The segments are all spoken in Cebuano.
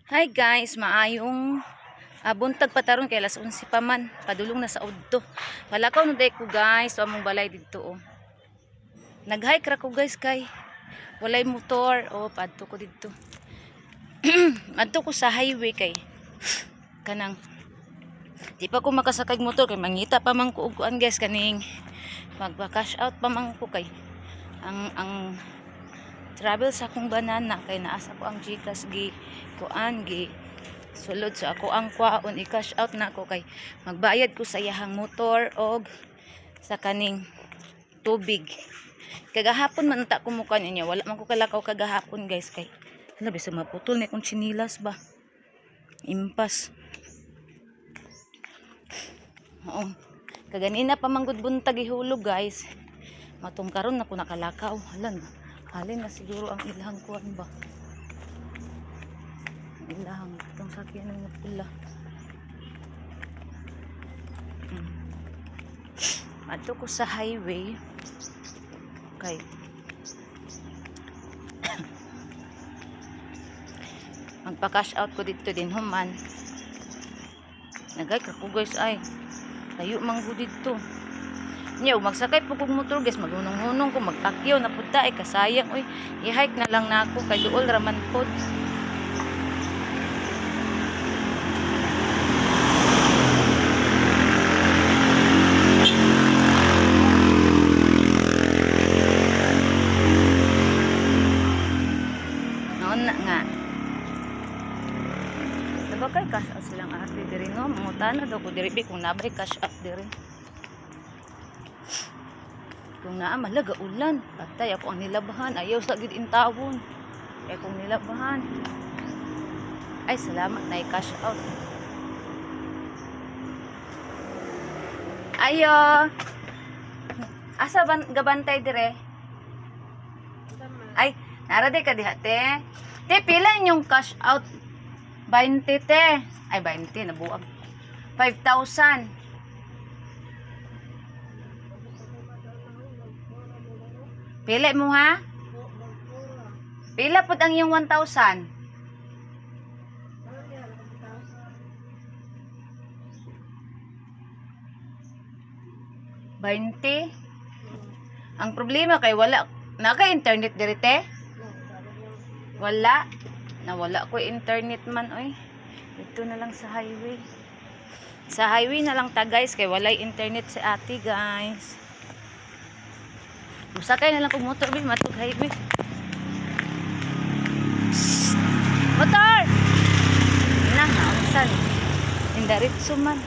Hi guys, maayong buntag pa taron kay alas 11 pa man, padulong na sa udto. Palakaw na day ko guys, sa among balay didto oh. Nag-hike ra ko guys kay walay motor oh, padto ko didto. Adto ko sa highway kay kanang di pa ko makasakay og motor kay mangita pa man ko og kuan guys, kaning magpa-cash out pa man ko kay ang travel sa akong banana kay naa sa ko ang GCash gi kuan gi sulod sa ako ang kwaon, i-cash out na ako kay magbayad ko sa iyahang motor og sa kaning tubig. Kagahapon man ta ko mukha ninyo, wala man ko kalakaw kagahapon guys kay hala, bisa maputol ni akong tsinilas ba, impas. Oo, kaganina pa man gud buntag ihulog guys, matong karon na ko nakalakaw. Hala na, halin na siguro ang ilang kuan ba, ang ilang itong sakyanan nga pula. Adto ko sa highway kay magpa-cash out ko dito din human. Nagay ka ko guys, ay layo man gud didto niya. Ug magsakay po kog motor guys, maghunong-hunong ko, magpakyaw na pud ta ay kasayang oy. I-hike na lang nako kay duol ra man pod. Noon na nga. Diba kay cash out silang ate diri no? Mangutana daw ko diri bi kung nabay cash out diri. Kung naa malaga ulan, patay ako ang nilabahan. Ayaw sa gid intawon. Kaya kung nilabahan. Ay, salamat na cash out. Ayo. Asa ban gabantay dire? Ay, nara di ka diha te. Te, pila inyong cash out? 20 te. Ay, 20 nabuag. 5,000. Pila mo ha? Pila pud ang iyong 1,000? 20. Ang problema kay wala na kay internet diri te? Wala. Nawala ko internet man oy. Dito na lang sa highway. Sa highway na lang ta guys kay walay internet si ate guys. Musakay na lang kog motor bi matug highway. Psst! Motor! Na, naunsan. Indaritso man.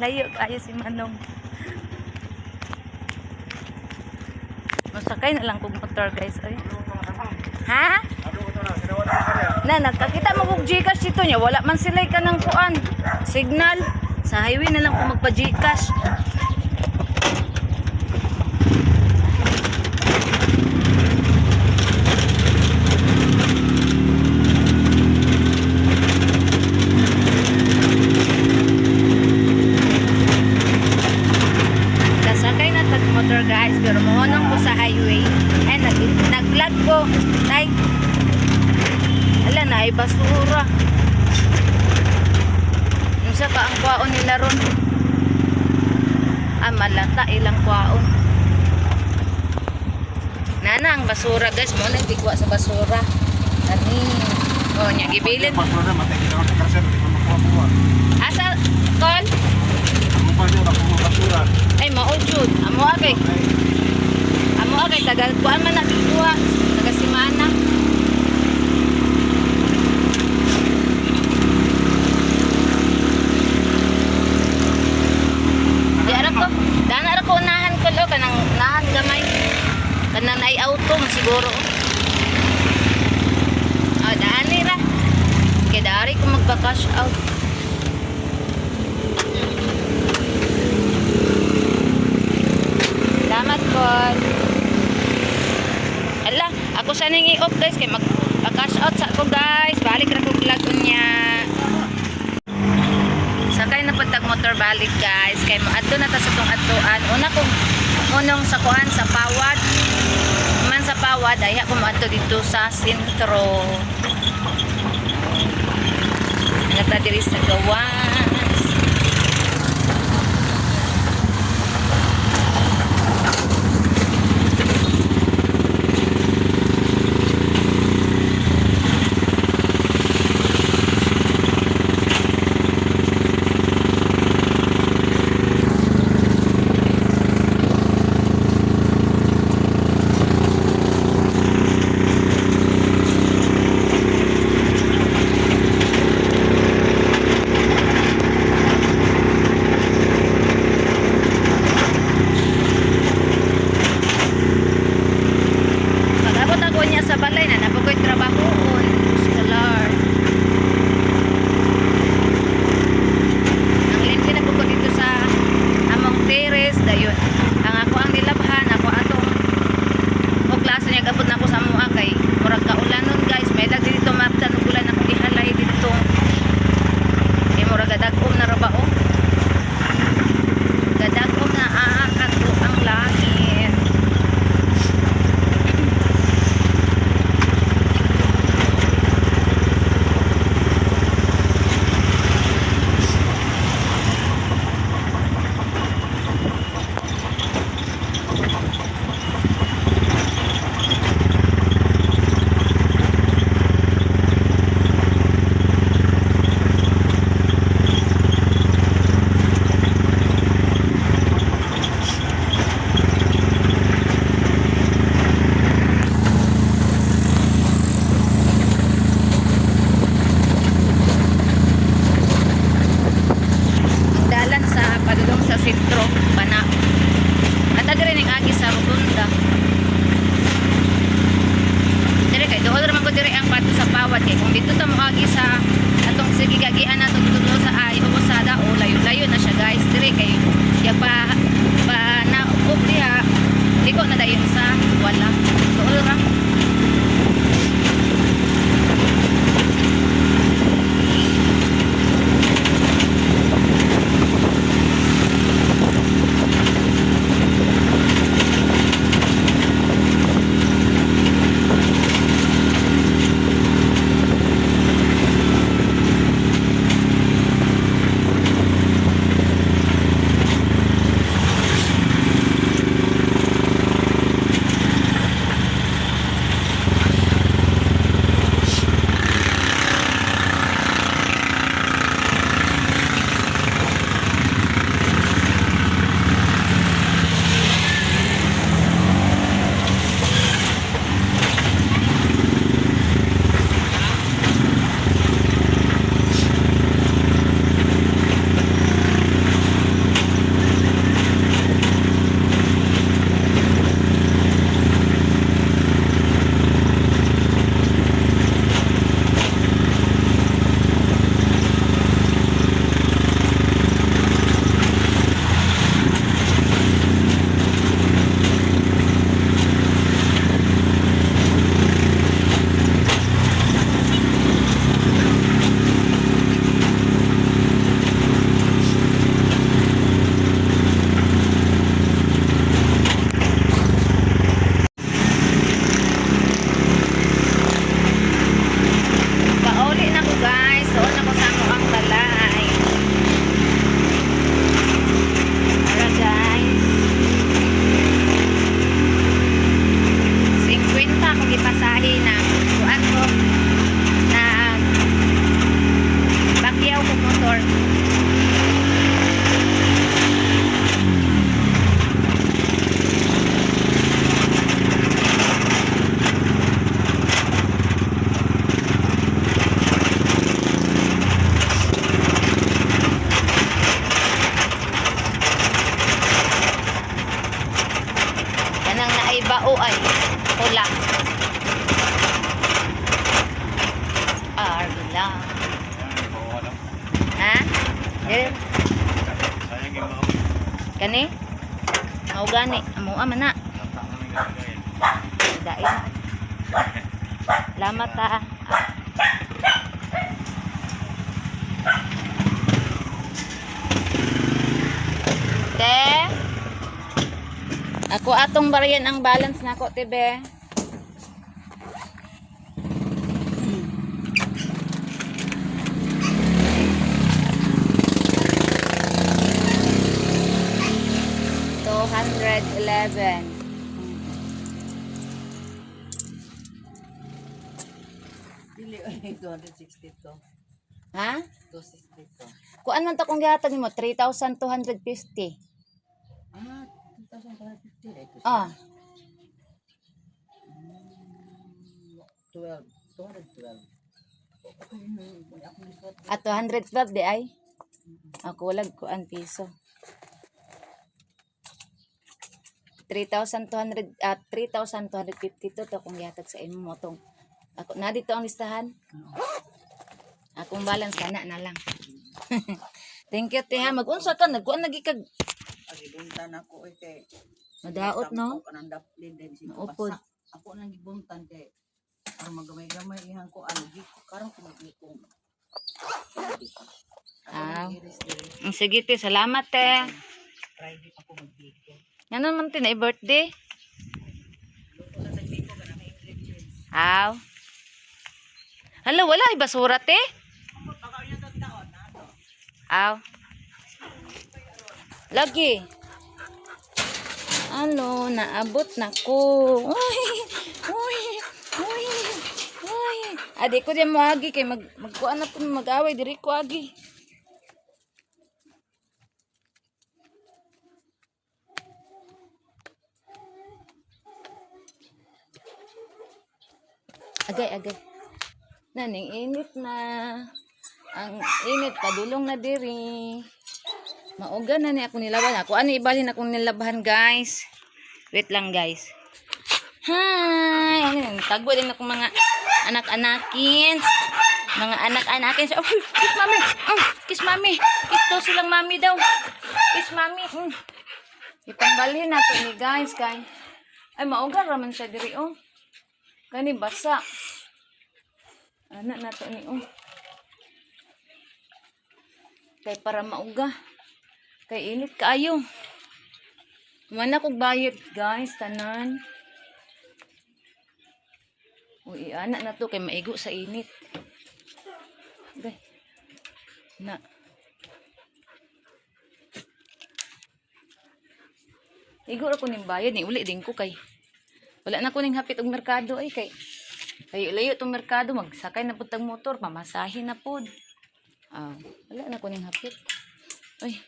Layo kayo si Manong. Musakay na lang kog motor guys oy. Ha? Na nagkakita mo kog GCash dito niya, wala man sila kanang kuan. Signal. Sa highway na lang ko magpa GCash. Kasakay na tag motor guys, pero mohonong ko sa highway. Ay nag-vlog ko. Tay. Ala na ay basura. Unsa pa ang kwaon nila ron? Ah, malata ilang kwaon. Nana ang basura guys, mo na gikuha sa basura. Kani. Oh, nya gibilin. Basura, matay kita sa karsel, di ko makuha-kuha. Asa kol? Ako pa dyan, ako mga basura. Ay mao jud. Amo kay taga kuan man nagkuha, taga simana. Di ara ko, dana ra ko unahan ko lo kanang unahan gamay. Kanang ay auto man siguro. Ah, dani ra. Kay dari ko magpa-cash out. Salamat po. Ala, ako sa ning i-off guys kay mag-cash out sa ako guys. Balik ra ko vlog unya. Sakay na pud tag motor balik guys kay moadto na ta sa tong adtuan. Una kong unong sa kuan sa Pawad. Man sa Pawad. Pawad, ay ako moadto dito sa sentro. Nata diri sa gawas. Pag-abot ako niya sa balay na napakoy trabahoon. Scholar. Ang limpi na po ko dito sa among terrace dayon. Ang ako ang nilabhan, ako atong o klase niya gabot na ako sa amoa kay murag kaulanon, guys. May dag dito maptan og ulan akong gihalay dito. Kay murag gadag-om na ra ba oh. Gadag-om na ato ang langit. Ang dalan sa padulong sa sentro pana. At rin ang agi sa rotunda. Dire kay dool ra man ko dire ang pato sa Pawad kay kung dito ta moagi sa atong sige gagian nato dito sa ay o sa dao, layo-layo na siya, guys. Dire kay ya pa pa na up diha liko na dayon sa wala dool ra. Pauli na ko, guys. Doon ako sa ang balay. Tara, guys. 50 akong ipasahe na kuan ko na bakyaw ko motor. Kanang naibao ay pula. Arla. Yan, bawa lang. Ha? Dire. Sayang yung mga Kani? Mao gani, amo man na. lata na ng gagawin. Dain. Salamat ha. Te. Ako atong barayan ang balance nako, te be. 211. Dili ay 262. Ha? 262. Kuan man ta kung gihatag nimo 3,250. Ah, 2,250 na ito. Ah, 12. 212. Ako lisuot. at 212 di ay. Ako walag kuan piso. 3,200 at 3,252 to kung gihatag sa imo mo tong. Ako na dito ang listahan. Akong balance kana na lang. Thank you, te ha. Mag-unsa ka nagkuan lagi kag Agibuntan ako eh kay madaot no. Kanang daplin din si Maupod. basa. Ako nang gibuntan kay aron magamay-gamay ihang ko ano gi karon ko maglikong. Ah. Iris diri Sige te, salamat te. Friday pa ko magliko. Ngano man te na birthday? Aw. Hala, wala ay basura te. Aw. Lagi. Ano, naabot na ko. Uy, uy, uy, uy. Adi ko diyan mo agi kay magkuan na po mag-away diri ko agi. Agay, agay. Naning init na. Ang init, padulong na diri. Mauga na ni ako nilaban. Ako ano ibalhin akong nilabahan, guys. Wait lang, guys. Hi! Ano yun? Tagwa din akong mga anak-anakins. Mga anak-anakins. Oh, kiss mami! Oh, kiss mami! Kiss daw silang mami daw. Kiss mami. Ipangbalhin nato ni guys kay. Ay, mauga raman siya diri, oh. Kani basa. Anak nato ni oh. Kay para mauga. Kay init kaayo. Wala kog bayad guys, tanan. Uy, anak na to kay maigo sa init. Gay. Na. Igo ra ko ning bayad ni uli din ko kay. Wala na ko ning hapit og merkado ay kay. Kay layo tong merkado magsakay na pud tag motor, pamasahe na pud. Ah, wala na ko ning hapit. Uy.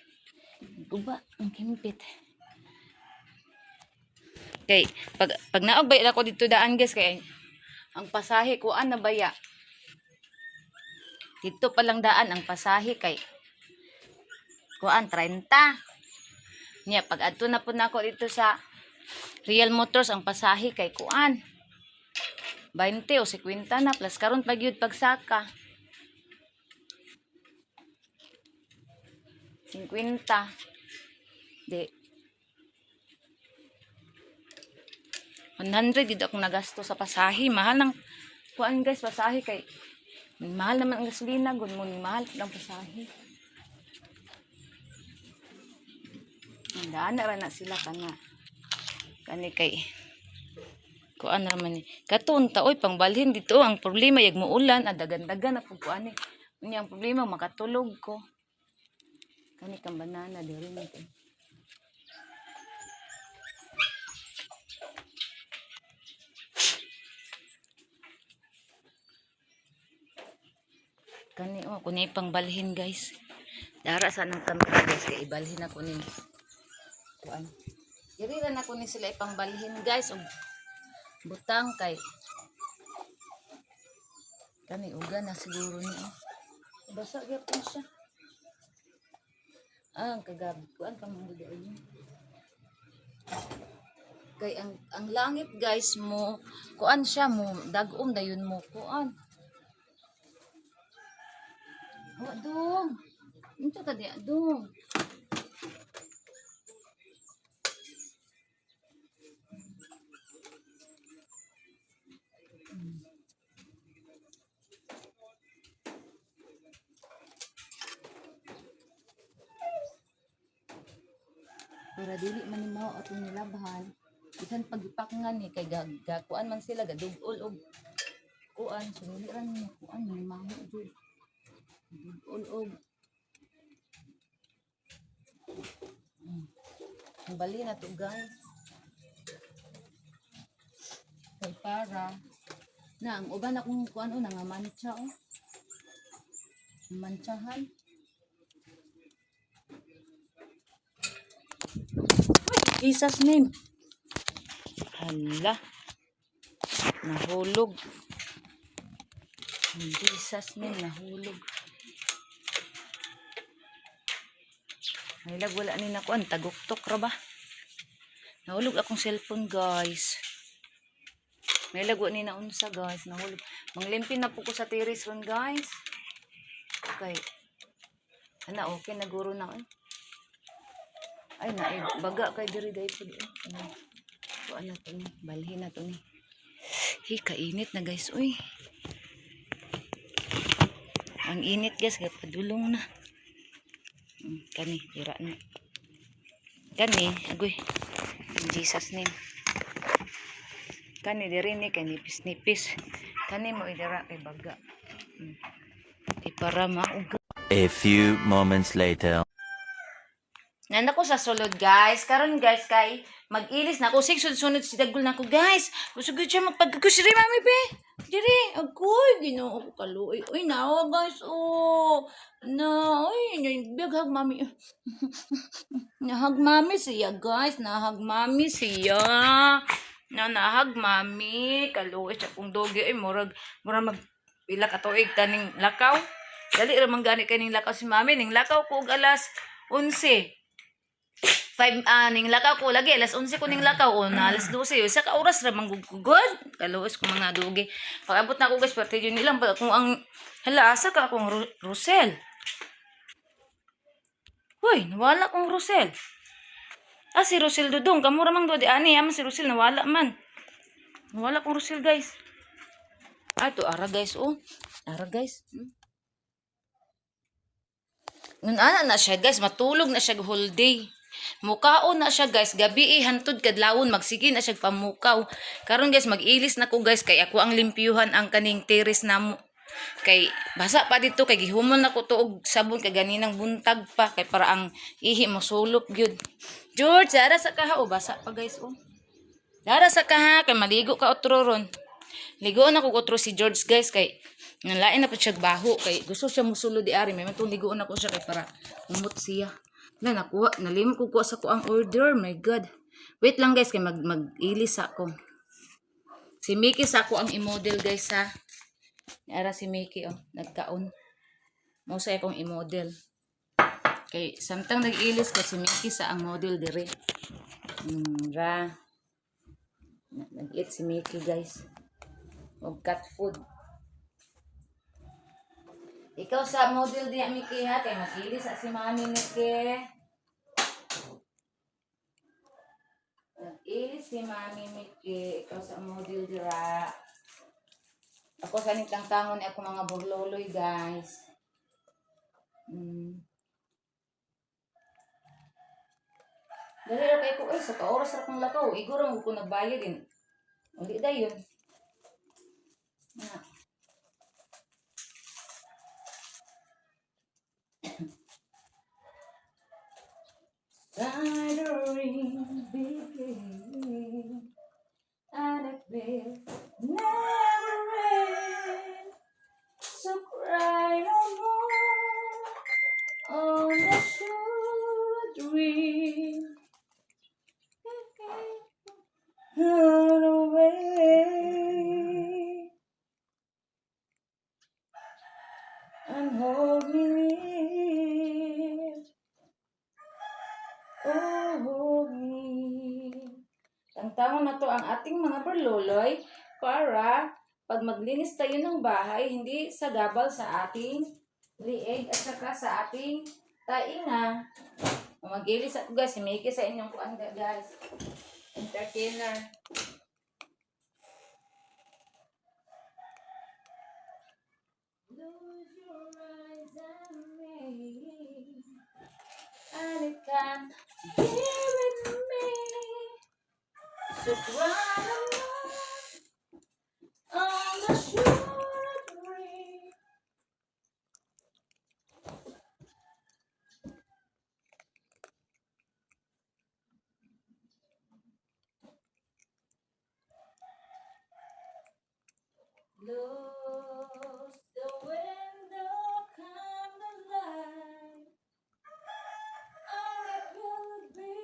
Guba ang kimpit. Kay pag naog bay ako dito daan guys kay ang pasahe kuan na baya. Dito pa lang daan ang pasahe kay kuan 30. Niya pag adto na pud nako dito sa Real Motors ang pasahe kay kuan 20 o 50 na plus karon pag yun pagsaka. 50. Di. 100 dito akong nagasto sa pasahe. Mahal ng kuan guys, pasahe kay mahal naman ang gasolina, gud mo mahal ang pasahe. Ang daan na ra na sila kana. Kani kay kuan ra man ni. Katon ta oy pangbalhin dito ang problema yag muulan adagan-dagan na pud kuan ni. Unya ang problema makatulog ko. Kani kang banana diri ni. Kani oh, ako ni pangbalhin guys. Dara sa nang camera guys kay ibalhin ako ni. Kuan. Diri ra na ko ni sila ipangbalhin guys og butang kay kani uga na siguro ni. Oh. Basa gyapon siya. Ah, ang kagabi kuan pa man gud ay. Kay ang langit guys mo kuan siya mo dagom dayon mo kuan. Wa dong. Unsa ka diya dong? Para dili man ni mao atong nilabhan. Bisan pagipakngan ni kay gakuan man sila gadugol og kuan sumuli ra ni kuan ni mao jud. Dugol og. Ang bali na to, guys. Kay para Na, ang uban akong kuan o, nangamantsa o. Mantsahan. Jesus name. Hala. Nahulog. In Jesus name, nahulog. Nahilag wala ni nakuan, taguktok ra ba? Nahulog akong cellphone, guys. May lago ni naunsa, guys, nahulog. Manglimpin na po ko sa tiris ron, guys. Kay ana okay na guro na eh. Ay na eh, baga kay diri dai pud eh. Ano? Kuan na to ni, balhin na to ni. Hi, kainit na, guys, uy. Ang init, guys, kay padulong na. Kani, dira na. Kani, agoy. In Jesus name. Kani diri ni kay nipis-nipis. Kani mo idira kay baga. Kay para mauga. A few moments later. Nanda ko sa sulod, guys. Karon, guys, kay mag-ilis na ako. Sig sunod-sunod si Dagol na ako, guys. Gusto ko siya magpagkakus diri, mami be. Diri, agoy, Ginoo ko kaluoy. Uy, nao, guys. Oh. Na, uy, bighag mami. Nahag mami siya, guys. Nahag mami siya. Na nahag mami. Kaluoy siya kung dogi ay murag murag mag pila ka tuig taning lakaw. Dali ra man gani kaning lakaw si mami ning lakaw ko og alas 11. 5 ning lakaw ko lagi alas 11 ko ning lakaw o na alas 12 usa ka oras ra manggugod kaluos ko mga dugi pag-abot na ako, guys, parte yun nilang pag kung ang hala asa ka akong Rosel. Hoy, nawala kong Rosel. Ah, si Rosel dudong kamo ra mang di ani ama si Rosel nawala man. Nawala kong Rosel, guys. Ah, to ara, guys, oh, ara, guys. Nun ana na siya, guys, matulog na siya whole day. Mukaon na siya, guys, gabi eh, hantud kadlawon magsige na siya pamukaw. Karon, guys, mag-ilis na ko, guys, kay ako ang limpyuhan ang kaning terrace namo. Kay basa pa dito kay gihumol na ko to og sabon kay ganinang buntag pa kay para ang ihi mo sulop gyud. George, ara sa kaha o basa pa, guys, oh. Dara sa kaha kay maligo ka otro ron. Ligoon ako otro si George, guys, kay nalain na po siya baho kay gusto siya musulo di ari may matong ligoon ako siya kay para umot siya. Na nakuha nalimot ko kuha sa ko ang order. My God. Wait lang, guys, kay mag mag-ilis ako. Si Mickey sa ako ang i-model, guys, ha. Ara si Mickey oh, nagkaon. Mo sa akong i-model. Kay samtang nag-ilis ko si Mickey sa ang model dire. Ra. Nag-eat si Mickey, guys. Og cat food. Ikaw sa model diya, Mickey, ha, kay mag-ilis sa si Mami Mickey. Nag-ilis si Mami Mickey. Ikaw sa model dira. Ako sa nitang tangon ako mga burloloy, guys. Dali ra kay ko ay sa ka-oras ra kong lakaw. Igor ra ko nagbayad din. Uli dayon. Na. Gathering begin, and it will never end. So cry no more on the shore dream. Run away and hold me near. Oh, hold me. Tangtangon na to ang ating mga berloloy para pag maglinis tayo ng bahay, hindi sagabal sa ating lieg at saka sa ating tainga. Magilis ako, guys, si Mickey sa inyong kuan, guys. Entertainer. Close your eyes and me, and it can be with me. So cry on the shore breeze. Close the window, come the light, and it will be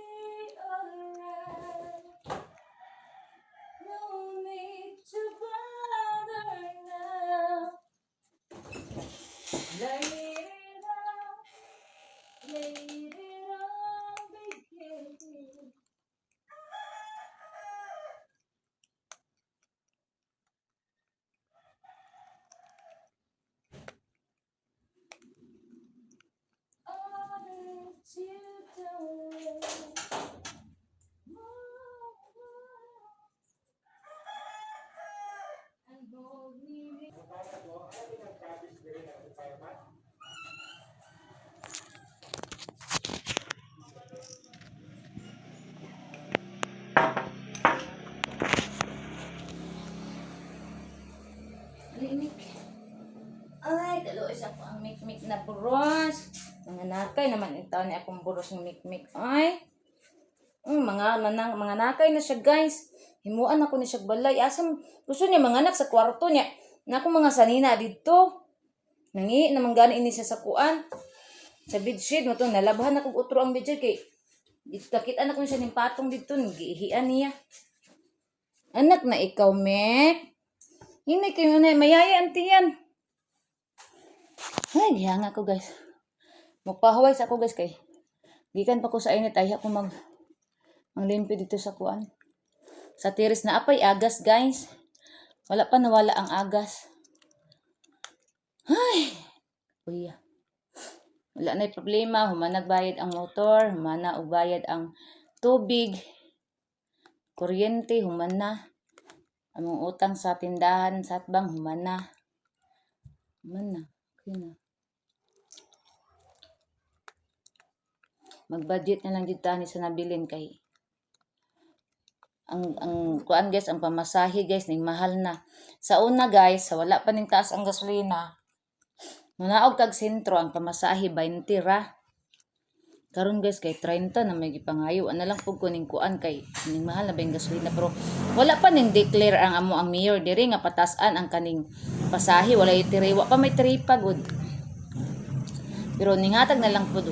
alright. No need to bother now. Lay it out, lay it on, begin. All that you don't and hold me. Rinig. Ay, dalo isa ko ang mikmik na buros. Mga nakay naman ito ni akong buros ng mikmik. Ay, mga manang, mga nakay na siya, guys. Himuan ako ni siya balay. Asam, gusto niya mga anak sa kwarto niya. Na akong mga sanina dito. Nangi naman gani ini siya sa kuan. Sa bedsheet mo to nalabhan ako utro ang bedsheet kay dito nakita na ko siya ning patong dito giihian niya. Anak na ikaw, Mek. Hindi kayo na mayaya ang tiyan. Ay, gihanga ko, guys. Magpahuway sa ako, guys, kay gikan pa ko sa init ay ako manglimpyo dito sa kuan. Sa tiris na apay agas, guys. Wala pa nawala ang agas. Ay, kuya. Wala na problema, human nagbayad ang motor, human na og bayad ang tubig, kuryente, human na. Among utang sa tindahan, sa atbang, human na. Human na. Okay na. Mag-budget na lang dito ani sa nabilin kay ang kuan, guys, ang pamasahe, guys, ning mahal na. Sa una, guys, sa wala pa ning taas ang gasolina, munaog kag sentro ang pamasahe 20 ra. Karon, guys, kay 30 na may gipangayo. Ana lang pug ko ning kuan kay ning mahal na ba yung gasolina, pero wala pa ning declare ang amo ang mayor diri nga patasan ang kaning pasahe, wala tiri, wa pa may taripa gud. Pero ninghatag na lang pud.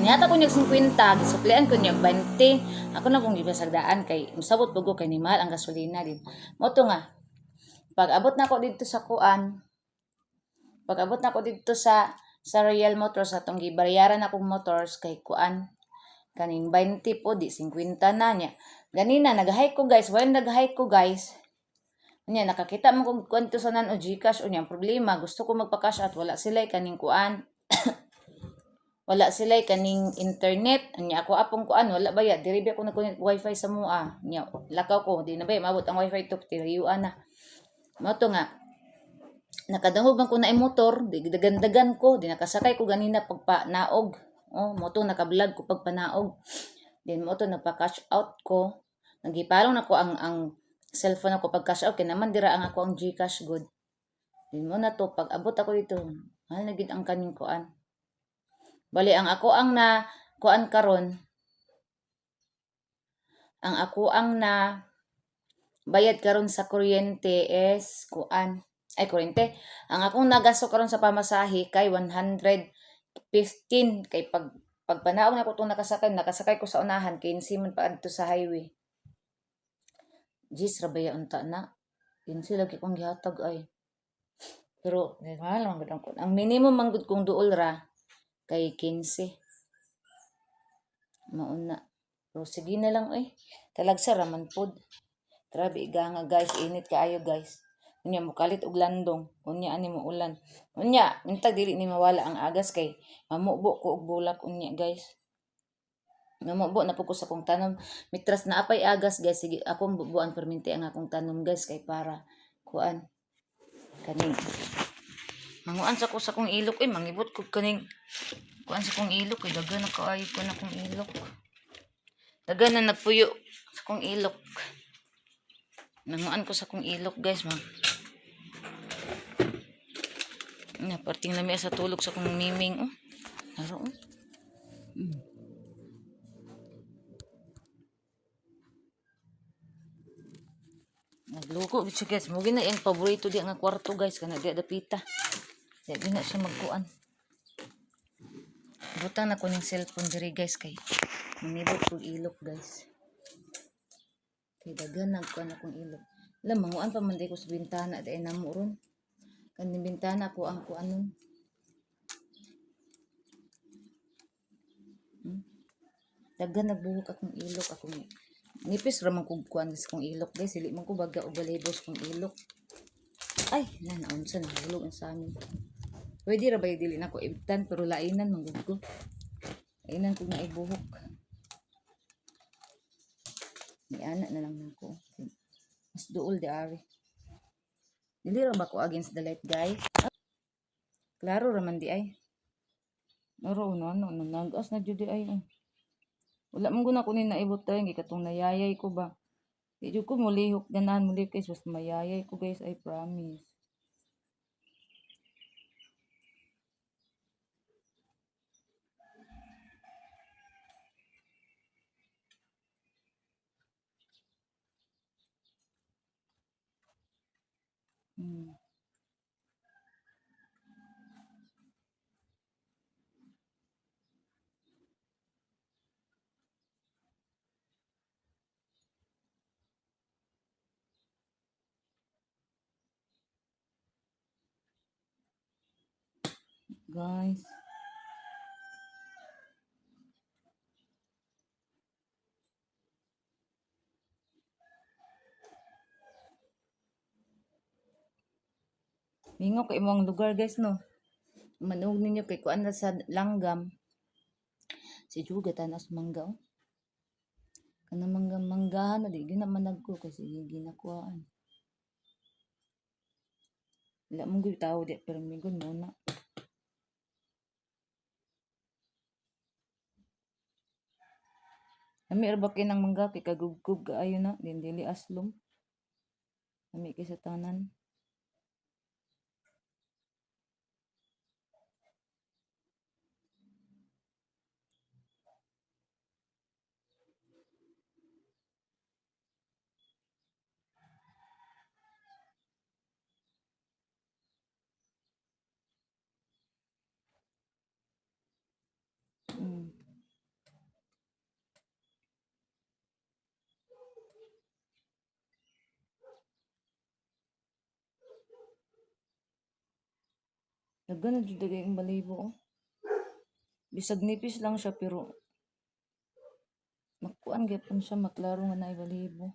Nihatag ko niya 50, gisuklian ko niya 20. Ako na kung gibasagdaan kay musabot pud ko kay ni mahal ang gasolina din. Mo to nga pag abot na ko didto sa kuan, pag abot na ko didto sa Royal Motors atong gibayaran akong motors kay kuan kaning 20 po di 50 na niya. Ganina nag-hike ko, guys, while nag-hike ko, guys. Unya nakakita mo kog kuan to sa nan o GCash, unya ang problema gusto ko magpa-cash out, wala sila kaning kuan. Wala sila kaning internet. Unya ako apong kuan wala ba ya diri ba ako nag-connect wifi sa mua. Nya lakaw ko di na ba maabot ang wifi to tiriyuan na. Mao to nga nakadungog man ko na motor, di dagan-dagan ko, di nakasakay ko ganina pagpanaog. Oh, mo to naka-vlog ko pagpanaog. Then mo to nagpa-cash out ko. Nagipalong na ko ang cellphone ako pag cash out kay naman dira ang ako ang GCash good. Then mo na to pag abot ako dito, mahal na gid ang kaning kuan. Bali ang ako ang na kuan karon, ang ako ang na bayad karon sa kuryente is kuan ay kuryente. Ang akong nagasto karon sa pamasahe kay 115 kay pagpanaog na ko tong nakasakay ko sa unahan 15 man pa adto sa highway. Jis ra ba ya unta na? 15 lagi kong gihatag ay. Pero mahal man gud ang kuan. Ang minimum man gud kong duol ra kay 15. Mauna. Pero sige na lang eh. Talagsa ra man pod. Grabe iganga, guys, init kaayo, guys. Unya mokalit og landong, unya ani mo ulan. Unya untag dili ni mawala ang agas kay mamubo ko og bulak unya, guys. Mamubo na pud ko sa akong tanom. Mitras na apay agas, guys, sige akong bubuan perminti ang akong tanom, guys, kay para kuan kaning manguan sa ko sa akong ilok eh mangibot ko kaning kuan sa akong ilok kay daghan na kaayo ko na akong ilok. Daghan na nagpuyo sa akong ilok. Nanguan ko sa akong ilok, guys, ma. Na parting lami sa tulog sa akong miming oh. Naro oh. Nag Luko gid siya, guys. Mo gina iyang paborito di nga kwarto, guys, kana di dapita. Di gina siya magkuan. Butang na ko ning cellphone diri, guys, kay manibot kog ilok, guys. Kay daghan nagkuan akong ilok. Alam, manguan pa man di ko sa bintana dahil namo ron. Kaning bintana ko ang kuan nun. Daghan nagbuhok akong ilok akong nipis ra man kog kuan sa akong ilok, guys. Dili man ko baga og balibos kong ilok. Ay, na naunsa nahulog ang sa amin. Pwede ra ba yung dili na ko ibtan pero lainan man gud ko. Lainan ko na ibuhok. Niana na lang nako. Mas duol di ari. Dili ra ba ko against the light, guys? Klaro ra man di ay. Aro no ano no nagas na jud di ay. Oh. Wala man guna ko ni naibot tayo katong nayayay ko ba. Di jud ko mulihok ganahan mulihok, guys, basta mayayay ko, guys, I promise. Guys. Mingaw kay imong lugar, guys, no. Manuog ninyo kay kuan na sa langgam. Si Juga tanas mangga oh. Kana mangga manggahan na di gina manag ko kasi ginakuhaan. Wala mong gyud tao di pero migon mo na. Ami ra ba kay nang mangga kay kagubgob kaayo na din dili aslom. Ami kay sa tanan. Daghan na jud kay ang balahibo oh. Bisag nipis lang siya pero makuan gyapon siya, maklaro nga naay balahibo.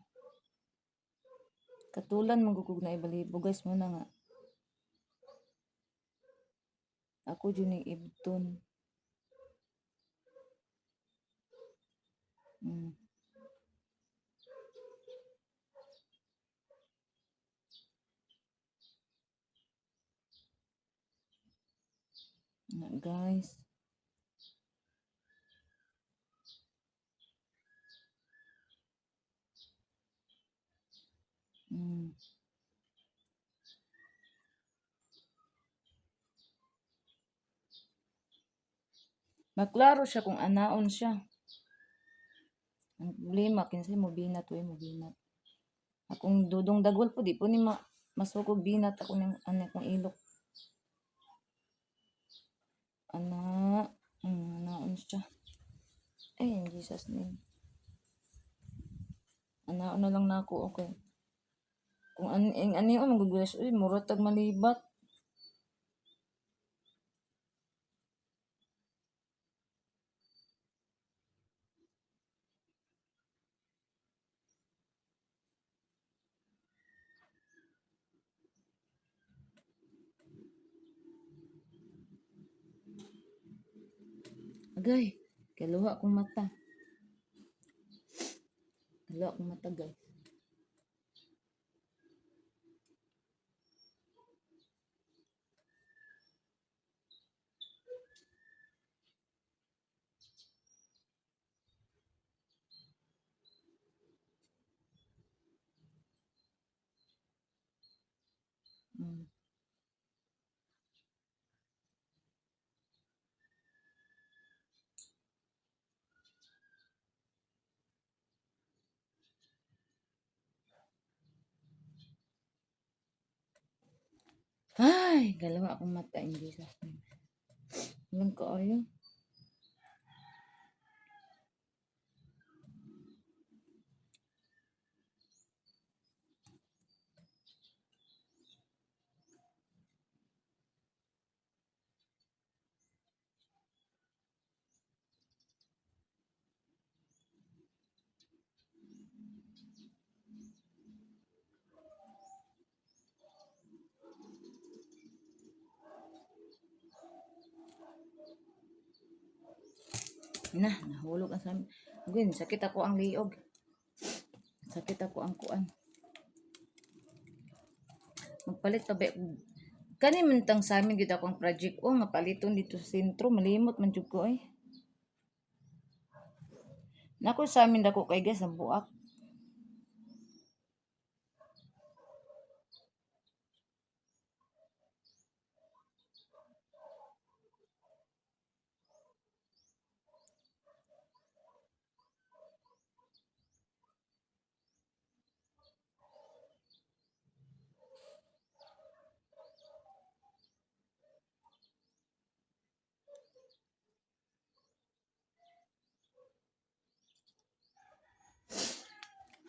Katulan man gud kog naay balahibo, guys, mo na nga. Ako jud ning ibton. Na, guys. Maklaro siya kung anaon siya. Ang problema kinsay mo binat oy mo binat. Akong dudong dagwal po di po ni ma masukog binat ako ng ana akong ilok. Ana, anaon siya. Ay, in Jesus name. Anaon na lang nako, okay. Kung an ing ani oh magugulas uy mura tag malibat. Agay, kaluha akong mata. Kaluha akong mata, guys. Ay, galaw akong mata in Jesus name. Walang kaayo. Na, nahulog ang samin. Gwen, sakit ako ang liog. Sakit ako ang kuan. Magpalit pa ba? Kani man tang sa amin gyud ako ang project o nga paliton dito sa sentro malimot man jud ko ay. Nako sa amin dako kay guys ang buak.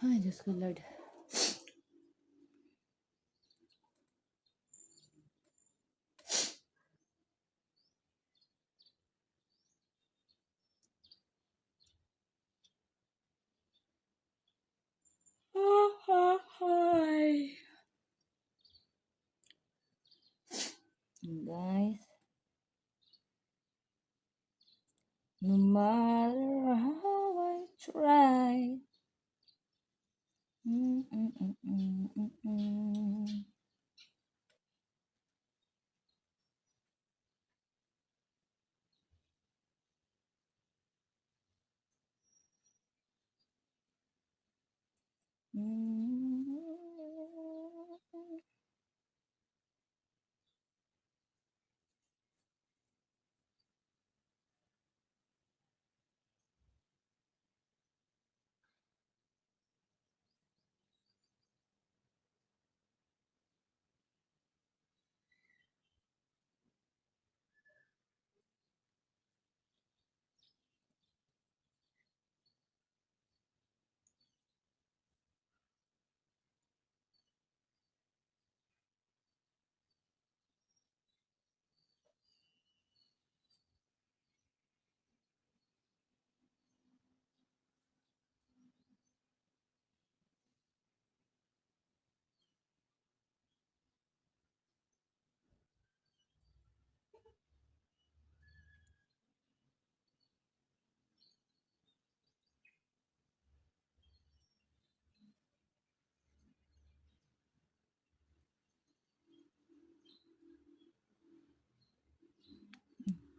Ay, Diyos ko Lord. Ay. Guys, no matter how I try.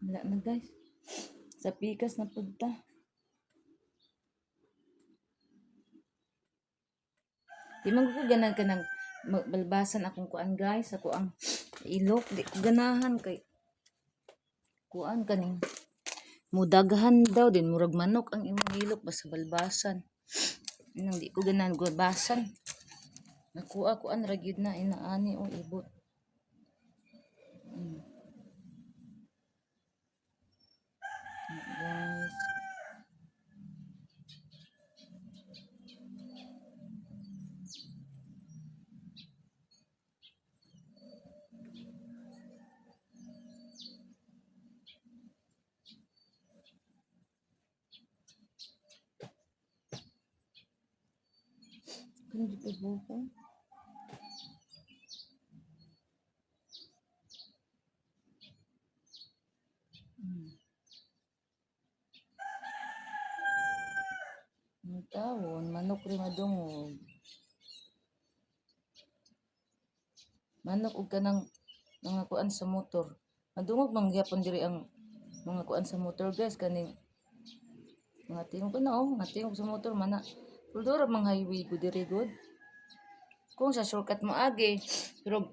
Wala na guys. Sa pikas na punta. Di man ko ganahan ka ng balbasan akong kuan guys. Ako ang ilok. Di ko ganahan kay kuan kaning mudaghan daw din murag manok ang imong ilok basta balbasan. Nang di ko ganahan balbasan. Nakuha kuan ra gyud na inaani o ibot. Guys. Kano di pa buko? Ang tawon, manok rin madungog. Manok og kanang mga kuan sa motor. Madungog man gyapon diri ang mga kuan sa motor guys kaning mga tingog na oh, mga tingog sa motor mana. Pero mang highway ko diri good. Kung sa shortcut mo agi, pero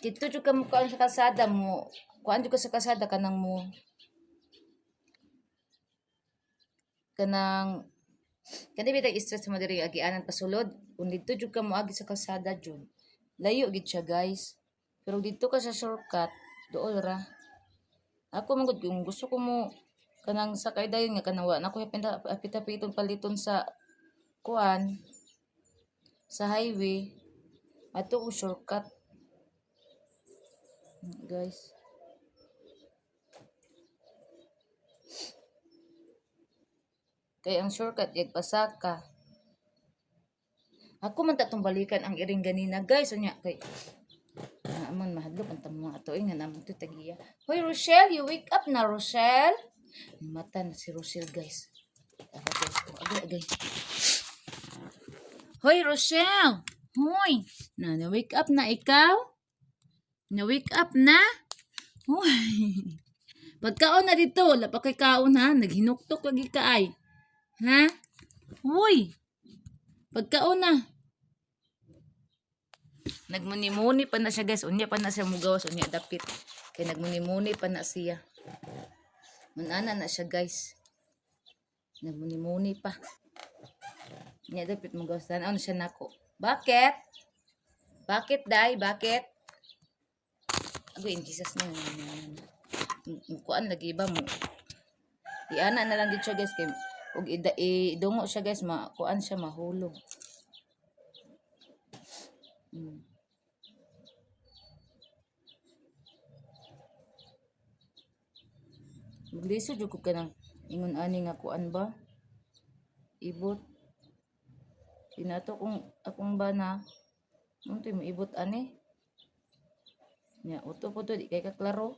dito jud ka mo kuan sa kalsada mo, kuan jud ka sa kalsada kanang mo kanang kani bitag stress mo diri agianan pasulod kung didto jud ka moagi sa kalsada jud layo gid siya guys. Pero dito ka sa shortcut, dool ra. Ako man gud kung gusto ko mo kanang sakay dayon nga kanang wa na ko hapit-hapiton paliton sa kuan sa highway ato ko shortcut, guys. Kay ang shortcut yag pasaka. Ako man ta tong balikan ang iring ganina, guys, unya kay naman mahadlok ang tamo ato eh, nga namon to tagiya. Hoy Rochelle, you wake up na, Rochelle. Mata na si Rochelle, guys. Tara, guys. Oh, agay agay. Hoy Rochelle. Hoy, na wake up na ikaw? Na wake up na? Hoy. Pagkaon na dito, wala pa kay kaon ha, naghinuktok lagi ka ay. Ha? Hoy. Pagkaon na. Nagmuni-muni pa na siya, guys. Unya pa na siya mugawas, unya dapit. Kay nagmuni-muni pa na siya. Munana na siya, guys. Nagmuni-muni pa. Unya dapit mugawas. Tanaw na siya nako. Bakit? Bakit, day? Bakit? Agoy, in Jesus name. Kuan lagi ba mo? Iana na lang gid siya, guys, kay ug idungo siya, guys, ma kuan siya mahulog. Maglisod jud ko kanang ingon ani nga kuan ba? Ibot. Kinato kung akong bana untoy mo ibot ani? Nya uto po to di kay ka klaro.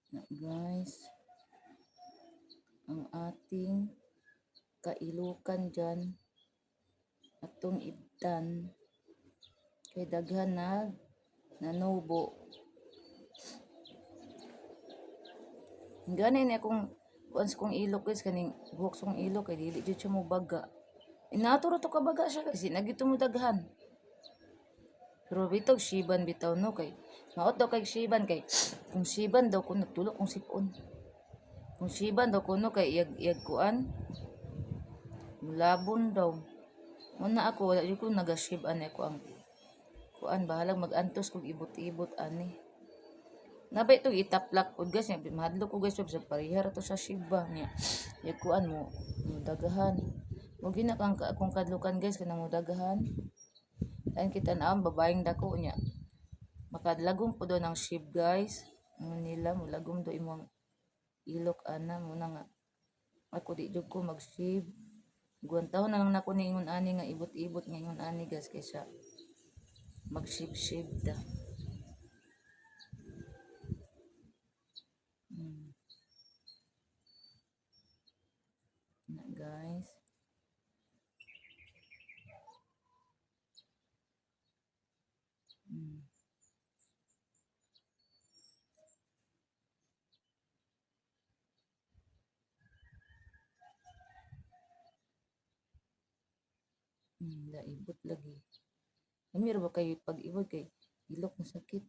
Na, guys, ang ating kailukan dyan atong ibtan kay daghan nag nanubo. Gani ni akong kuan sa kong ilok, guys, kaning buhok sa kong ilok kay dili jud siya mo baga. Inaturo to ka baga siya kasi nagito mo daghan. Pero bitaw shiban bitaw no kay maot daw kay shiban kay kung shiban daw kun nagtulok kung sipon. Kung shiban daw kuno kay iyag iyag kuan mulabon daw. Muna ako wala jud ko nagashib ani ako ang kuan bahalag magantos kog ibot-ibot ani. Nabay itong itaplak pod, guys, niya mahadlok ko, guys, sa parehara to sa shiba niya. Ya kuan mo mo dagahan. Mo gina kang akong kadlukan, guys, kanang mo dagahan. Ayan kita na ang babaeng dako niya. Makadlagom po doon ang ship, guys. Ano nila mulagom do imong ilok ana mo na nga. Ako di jud ko mag-ship. Guwantaw na lang nako ni ingon ani nga ibot-ibot nga ingon ani, guys, kaysa mag-ship-ship da. Na, guys. Laibot lagi. Amir ba kayo pag-ibot kay ilok na sakit.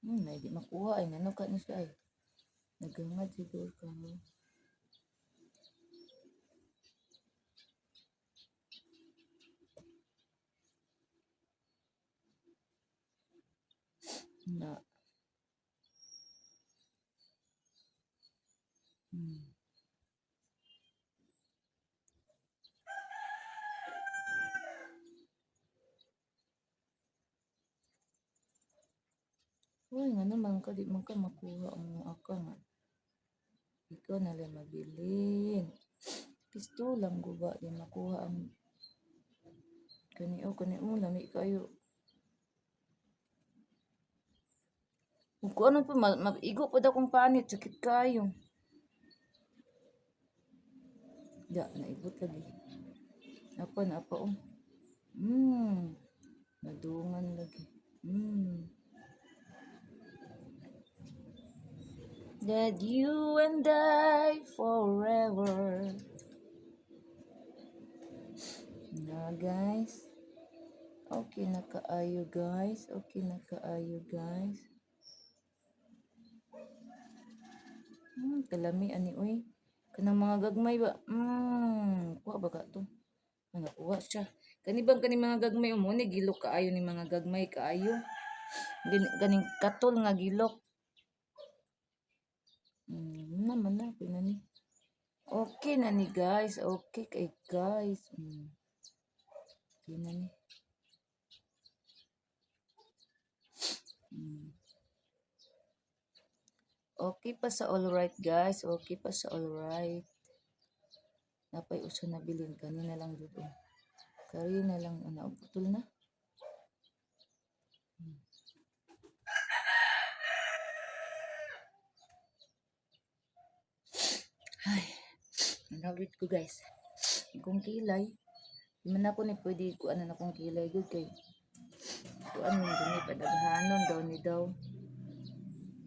May di makuha ay ngano ka ni siya ay. Nagangad siguro ka. Na. Uy, nga naman ka, di man ka makuha ang mga aka nga. Ikaw na lang mabilin. Pistolang guba, di makuha ang kani o kani mo lami kayo. Kung ano pa, maigo pa daw kong panit, sakit kayo. Da, naibot lagi. Napa, napa oh. Nadungan lagi. That you and I forever. Na guys. Okay na kaayo guys. Okay na kaayo guys. Kalami ani oy. Kanang mga gagmay ba? Kuha ba ka to? Ano, kuha siya. Kani bang kani mga gagmay mo ni gilok kaayo ni mga gagmay kaayo. Ganing katol nga gilok. Naman na, okay na ni. Okay na ni guys. Okay kay guys. Okay na ni. Okay pa sa all right guys. Okay pa sa all right. Napay usa na bilin kanina lang jud oh. Kanina lang ana putol na. Ay, nagawit ko guys. Ikong kilay. Di man ako ni pwede ko ano na kong kilay gud kay kuan man gani padaghanon daw ni daw.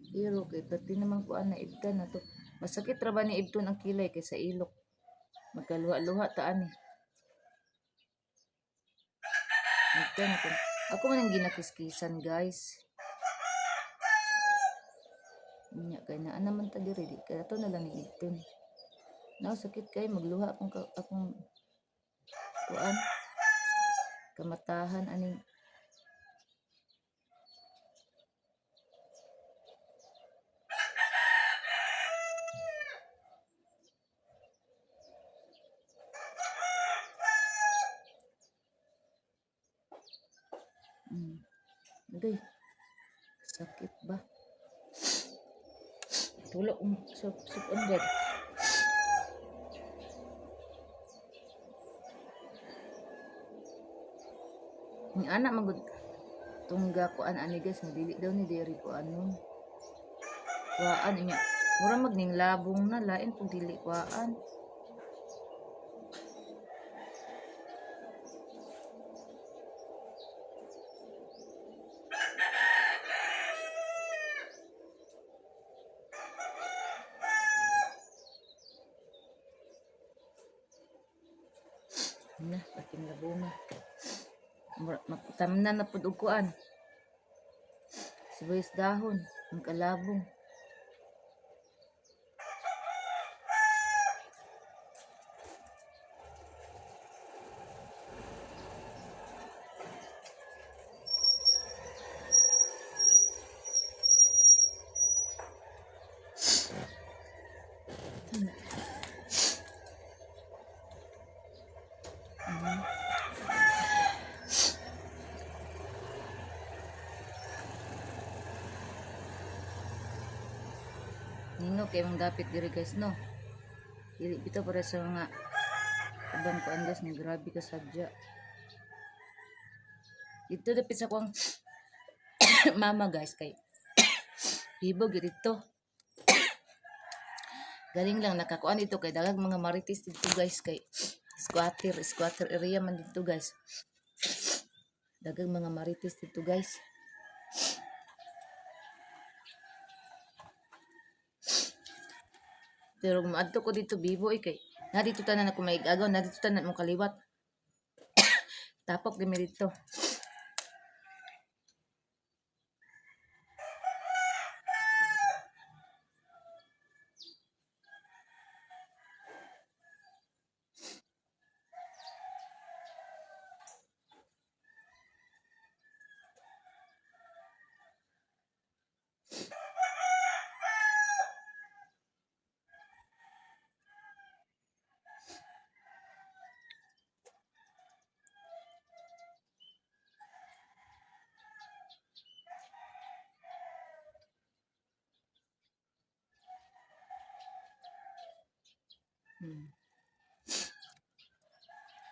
Pero kay pati naman kuan na ibtan na to. Masakit ra ba ni ibton ang kilay kay sa ilok. Magkaluha-luha ta ani. Ibtan ako. Ako man ang ginakiskisan guys. Nya kay naa naman ta diri di kay ato na lang ni ibton. Now sakit kay magluha akong akong kuan kamatahan aning. Agay. Sakit ba? Tulog sa sa bed. Ang anak magud tungga kuan ani guys, nga dili daw ni diri kuan nun. Kuan inya. Mura magning labong na lain pug dili kuan. Na, pating labong na. Mura makutamna na pud og kuan. Sibuyas dahon, ang kalabong. Nino kay mong dapit diri guys no. Dili bitaw para sa mga ubang kuan guys, nga grabe ka sadya. Dito dapit sa kuang mama guys kay bibo gyud dito. Galing lang nakakuan dito kay daghang mga marites dito guys kay squatter, squatter area man dito guys. Daghang mga marites dito guys. Pero maadto ko dito bibo eh kay na dito tanan ako maigagaw, na dito tanan mo kaliwat. Tapok di mi dito.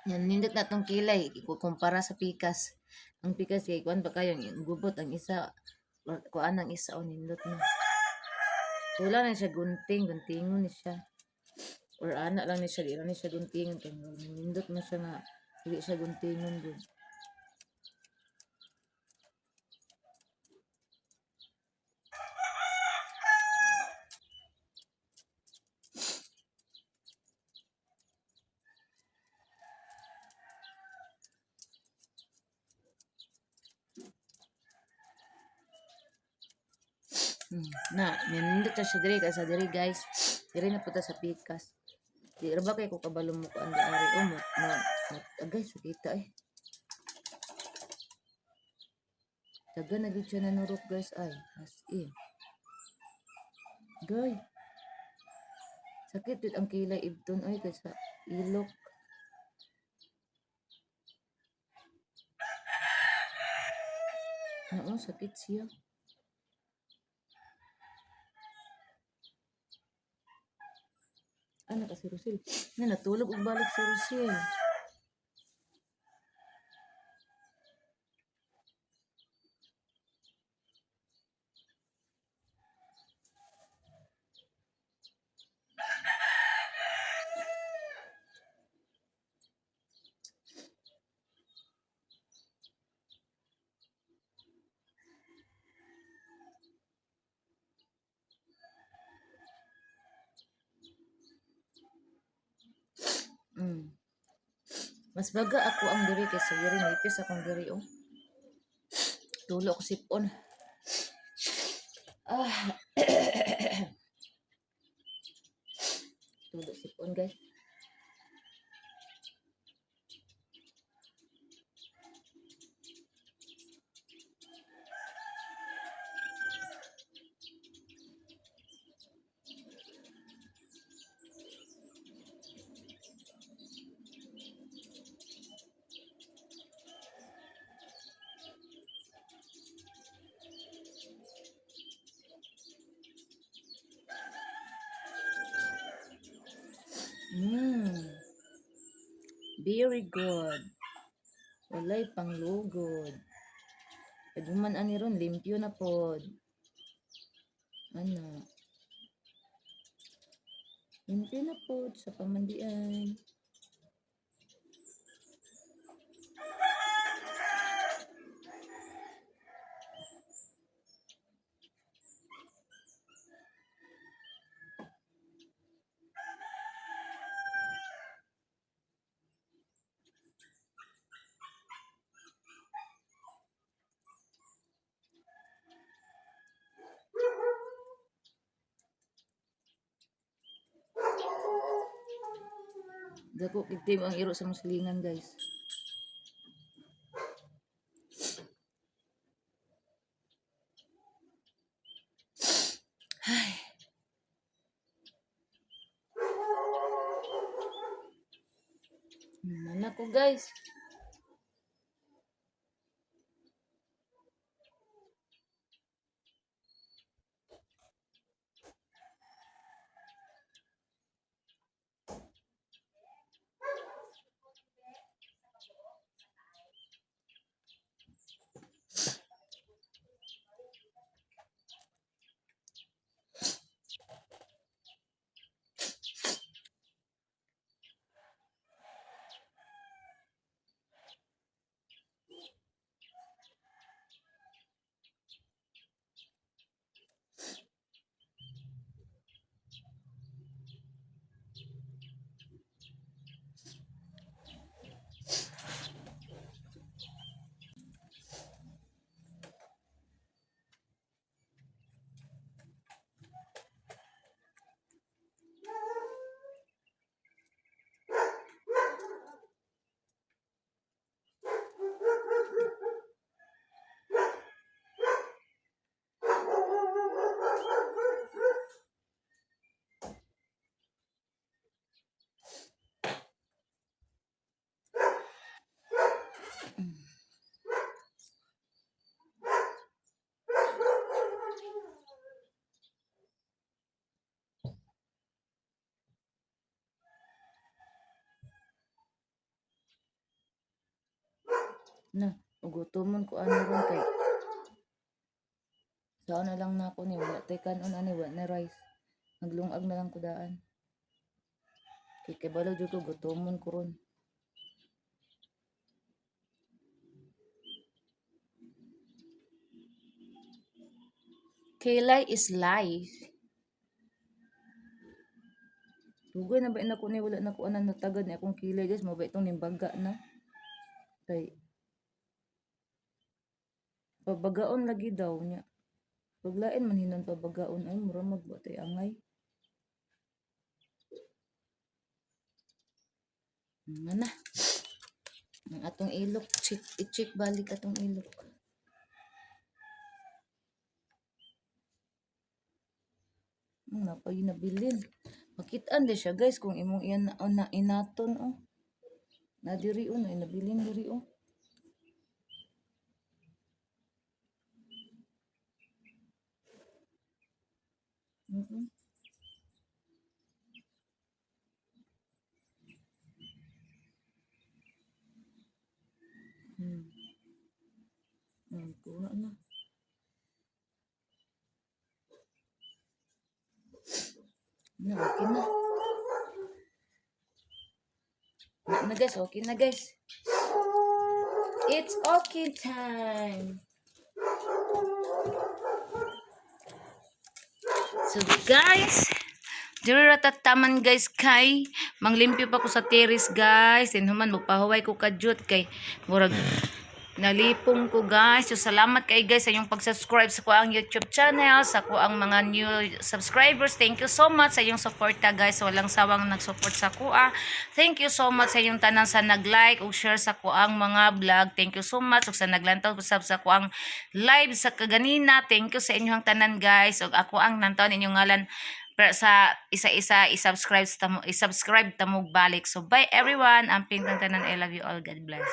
Yan, nindot na tong kilay, ikukumpara sa pikas. Ang pikas kay kuan ba kayo, yung gubot ang isa, kuan ang isa o nindot na. Wala na siya gunting, guntingon ni siya. Or ana lang ni siya, di na ni siya guntingon kay nindot man siya nga dili siya guntingon gud. Na, nindot na siya diri kay sa diri guys. Diri na punta sa pikas. Di ra ba kay ko kabalo mo ko ang ari o mo mo agay sugita eh. Taga na gid siya nanurok guys ay as in. Gay. Sakit jud ang kilay ibton oy kay sa ilok. Oo, sakit siya. Ano ka si Rusil? Na natulog og balik si Rusil. Mas baga ako ang diri kaysa diri nipis akong diri oh. Tulo ko sipon. Ah. Tulo sipon guys. Very good. Walay panglugod. Pag ani ron, limpyo na pod. Ano? Limpyo na pod sa pamandian. Dako kitim ang iro sa muslingan, guys. Ay. Naman ako, guys. Na, ugutomon ko ani ron kay Saan na lang na ako ni wala tay kanon ani, wala na rice. Naglungag na lang ko daan. Kay kabalo jud ko, gutomon ko ron. Kilay is life. Dugay na ba na ko ni, wala na ko anan natagad ni akong kilay, guys, mao ba itong nimbaga na. Kay pabagaon lagi daw niya. Paglain man hinon pabagaon ay mura magbatay angay. Nga na. Ang atong ilok, check, i-check balik atong ilok. Napay nabilin. Makitaan di siya, guys, kung imong iyan na, na inaton oh. Na diri oh, na nabilin diri oh. Kuha na. Na, okay na. Na, na guys, okay na, guys. It's okay time. So guys, diri ra taman, guys, kay manglimpyo pa ko sa terrace, guys. And human magpahuway ko kadyot kay murag nalipong ko, guys. So salamat kay guys sa inyong pag-subscribe sa ko ang YouTube channel, sa ko ang mga new subscribers. Thank you so much sa inyong suporta, guys. Walang sawang nag-support sa kuha. Thank you so much sa inyong tanan sa nag-like ug share sa ko ang mga vlog. Thank you so much ug sa naglantaw usab sa ko ang live sa kaganina. Thank you sa inyong tanan, guys. Ug ako ang nantaw ninyong ngalan pero sa isa-isa i-subscribe sa tamo, i-subscribe tamog balik. So bye everyone. Amping tanan. I love you all. God bless.